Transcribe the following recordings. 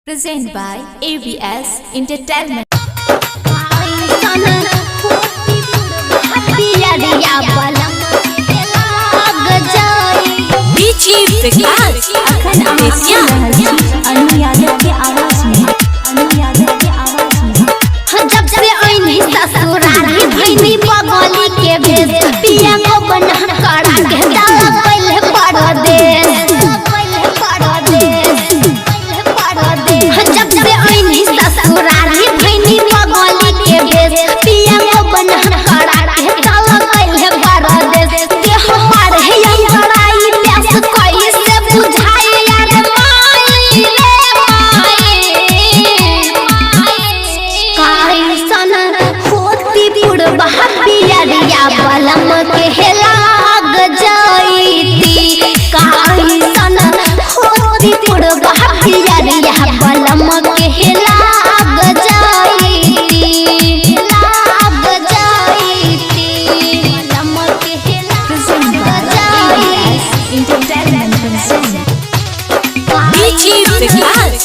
Present by ABS Entertainment. विकास अखन अहाँ सुनि रहल छी अनु यादव के आवाज में, अनु यादव के आवाज में। जब से ऐनी ससुरारी भैनी बगली के भेष, पिया को बना करा के डाला पहले परदेश। जब से ऐनी ससुरारी भैनी बगली के भेष, पिया को बना करा के डाला पहले परदेश। देह मार है अंतराई, प्यास कैसे बुझाए यार माई रे माई। कैसन होती बुढ़बा पियरिया बलम के लाग जाईती। कैसन होती बुढ़बा पियरिया बलम के लाग जाईती, लाग जाईती, बलम के लाग Present by जाईती। ABS Entertainment present. विकास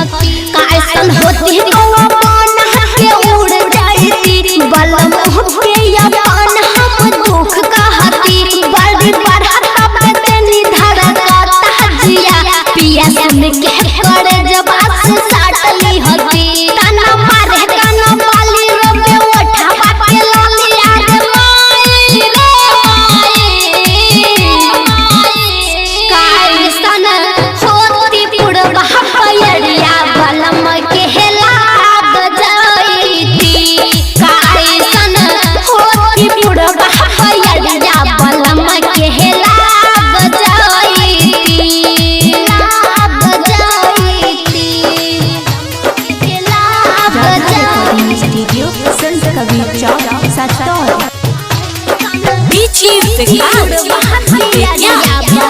कैसन होती कौआ बन के उड़ जाईती, बलम के अपन हम दुख कहती। बड़ी बढ़ता बेचैनी धड़कता जिया, पिया सुन के करे जब से साटली हती। ताना मारे काना बाली रोबे ओठा के लाली यार माई रे माई। कैसन होती बुढ़बा पियरिया बलम के लाग जाईती। कैसन होती बुढ़बा पियरिया बलम के लाग जाईती, लाग जाईती, लाग राधा जाईती। रिकॉर्डिंग स्टूडियो, संत कबीर चौक, सतौर। विकास हो